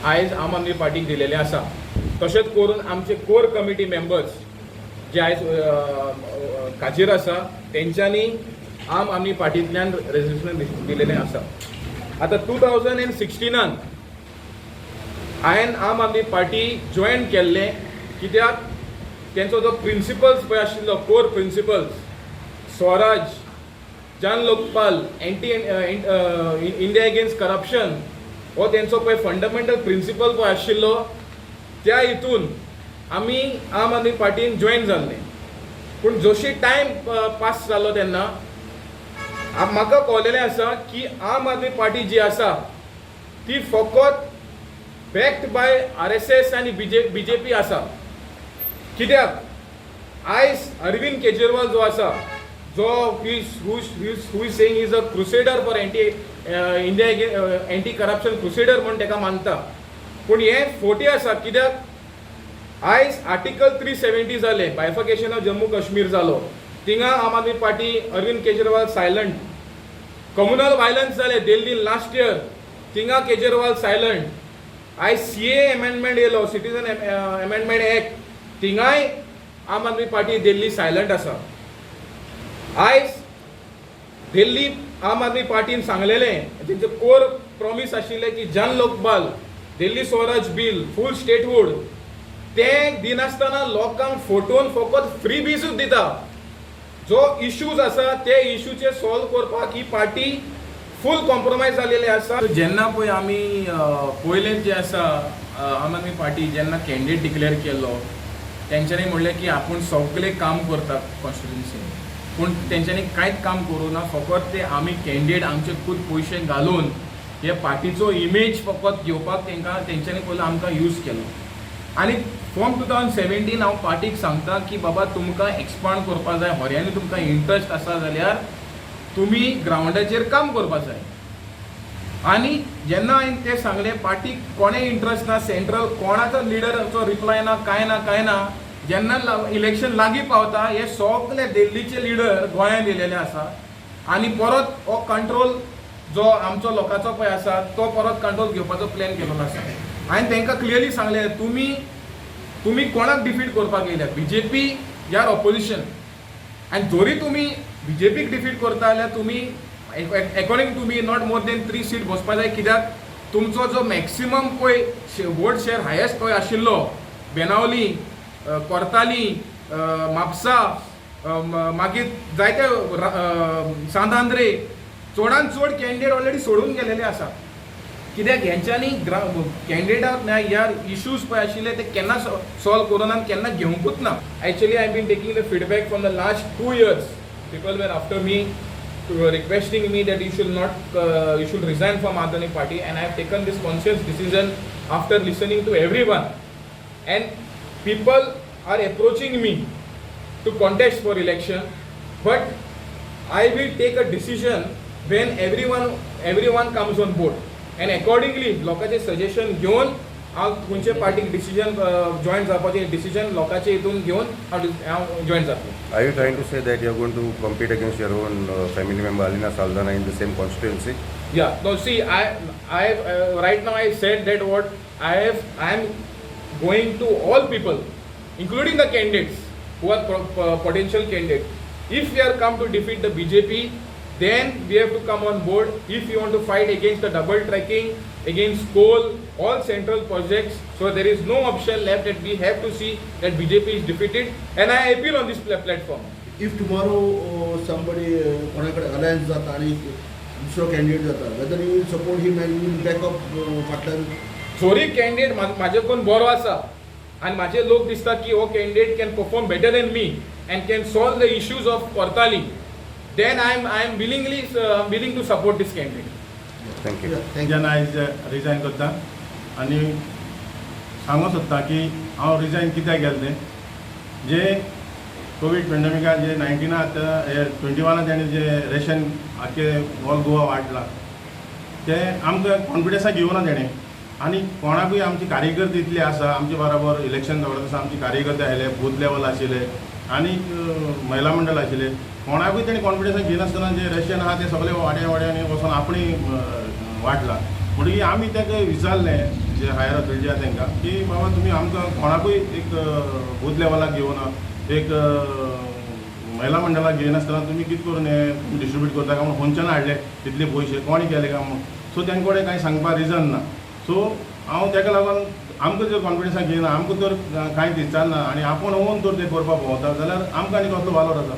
आयज आम आदमी पार्टीक दिलेलें आसा. तशेंच करून आमचे कोर कमिटी मेंबर्स जे आयज काजीर आसा तेंच्यांनी आम आदमी पार्टींतल्यान रेजिग्नेशन दिलेलें आसा. आतां 2016नान हांवें आम आदमी पार्टी जॉयन केल्लें, कित्याक तेंचो जो प्रिंसिपल्स पळय आशिल्लो, core principles, Swaraj, Jan Lokpal, anti India against corruption, हो तेंचो पळय फंडामेंटल प्रिंसिपल पळय आशिल्लो, त्या हितून आमी आम आदमी पार्टीन जॉयन जाल्ले. पूण जशी टायम पास जालो तेन्ना म्हाका कळलेलें आसा की आम आदमी पार्टी जी आसा ती फकत बॅक्ड बाय आरएसएस आनी बीजेपी आसा. कित्याक आयज अरविंद केजरीवाल जो आसा, जो who is saying is a crusader for anti India, anti corruption crusader म्हूण ताका मानता, पूण हें फोटी आसा. कित्याक आयज आर्टिकल 370 जालें, बायफर्केशन ऑफ जम्मू काश्मीर जालो, थिंगा Aam Aadmi Party, Arvind Kejriwal silent. Communal violence जालें दिल्लीन लास्ट इयर, थिंगा केजरीवाल सायलंट. आयज सीएए अमेंडमेंट येयलो, सिटीजन अमेंडमेंट एक्ट, थिंगाय आम आदमी पार्टी दिल्ली सायलंट आसा. आयज दिल्ली आम आदमी पार्टीन सांगलेलें, तेंचे कोर प्रॉमीस आशिल्लें की जन लोकपाल, दिल्ली स्वराज बील, फूल स्टेटहूड, तें दिनासतना लोकांक फटोवन फकत फ्री बीजूच दिता. जो इश्यूज आसा ते इश्यूचे सॉल्व करपाक ही पार्टी फूल कॉम्प्रोमायज जालेली आसा. जेन्ना पळय आमी पयलें जें आसा, आम आदमी पार्टी जेन्ना कॅन्डिडेट डिक्लेअर केल्लो, तेंच्यांनी म्हणलें की आपूण सगळें काम करता कॉन्स्टिट्युन्सीन, पूण तेंच्यांनी कांयच काम करूं ना. फकत ते आमी कॅन्डिडेट आमचे खूद पयशे घालून हे पार्टीचो इमेज फकत घेवपाक तांकां तेंच्यांनी पयलो आमकां यूज केलो. आनी फ्रॉम 2017 हांव पार्टीक सांगता की बाबा, तुमकां एक्सपांड करपा जाय. खऱ्यांनी तुमकां इंट्रस्ट आसा जाल्यार तुमी ग्रावंडाचेर काम करपा जाय. आनी जेन्ना हांवें तें सांगलें, पार्टीक कोणें इंट्रस्ट ना, सेंट्रल कोणाचो लिडराचो रिप्लाय ना, कांय ना, कांय ना. जेन्ना इलेक्शन लागीं पावता, हे सगळे दिल्लीचे लिडर गोंयांत येयलेले आसा आनी परत हो कंट्रोल जो आमचो लोकांचो पळय आसा, तो परत कंट्रोल घेवपाचो प्लॅन केलेलो आसा. हांवें तांकां क्लियरली सांगलें, तुमी कोणाक डिफीट करपाक येयल्या, बीजेपी या ऑपोजिशन? आनी जरी तुमी बीजेपीक डिफीट करता जाल्यार तुमी according to me not more than three seat बसपा जाय, कित्याक तुमचो जो मॅक्सिमम पळय वोट शेअर हायेस्ट पळय आशिल्लो, बेनावली, कोर्ताली, म्हापसा, मागीर जायते सांत आंद्रे, चडान चड कॅन्डिडेट ऑलरेडी सोडून गेलेले आसा. कित्याक हेंच्यांनी कॅन्डिडेटाक ना ह्या इश्यूज पळय आशिल्ले ते केन्ना सॉल्व करूं ना आनी केन्ना घेवंकूच ना. Actually, I been taking the feedback from the last 2 years. People were after me to requesting me that you should not you should resign from Aam Aadmi Party, and I have taken this conscious decision after listening to everyone, and people are approaching me to contest for election, but I will take a decision when everyone comes on board and accordingly लोकांचे suggestion घेवन हांव खंयचे पार्टीक decision join जावपाचें decision लोकांचे हितून घेवन हांव जॉयन जातलो. Are you trying to say that you are going to compete against your own family member Alina Saldana in the same constituency? Yeah. No, see, right now I said that what I have, I am going to all people, including the candidates who are potential candidates. If we are come to defeat the BJP, then we have to come on board. If you want to fight against the double tracking, against coal, all central projects, so there is no option left that we have to see that BJP is defeated. And I appeal on this platform. If tomorrow somebody कोणा कडेन alliance जाता आनी दुसरो candidate जाता, whether you will support him and you will back up फाटल्यान? जोरी candidate म्हाजे कोण बरो आसा आनी म्हाजे लोक दिसता की हो candidate can perform better than me and can solve the issues of Cortalim, then I am willing to support this candidate. Thank you. Thank you. जेन्ना आयज रिजायन करता आनी सांगूंक सोदता की हांव रिजायन कित्याक केलें तें, जे कोवीड पेंडमिकान जे 19 आतां 21 तेणें जे रेशन आख्खे ऑल गोवा वांटलां, तें आमकां कॉन्फिडन्साक घेवना तेणें. आनी कोणाकूय आमची कार्यकर्ते इतले आसा आमचे बराबर, इलेक्शन दवरता आसा, आमचे कार्यकर्ते आयले, बूथ लेवल आशिल्ले आनी महिला मंडळ आशिल्ले, कोणाकूय तेणें कॉन्फिडन्साक घेयनासतना जे रेशन आहा तें सगळें वाड्या वाड्यांनी वचोन आपणें वांटलां. म्हणटकीर आमी ताका विचारलें. जे हायर ऑथॉरिटी आहा तांकां की बाबा तुमी आमकां कोणाकूय एक बूथ लेवलाक घेवना, एक महिला मंडळाक घेयनासतना तुमी कितें करून हे डिस्ट्रिब्यूट करता काय म्हणून, खंयच्यान हाडले तितले पयशे, कोणी केले काय म्हणून. सो तेंचे कडेन कांय सांगपाक रिजन ना. सो हांव तेका लागून आमकां जर कॉन्फिडन्सान घेयना, आमकां तर कांय विचारना आनी आपूण ओन तर ते करपाक भोंवता जाल्यार आमकां आनी कसलो वालोर आसा.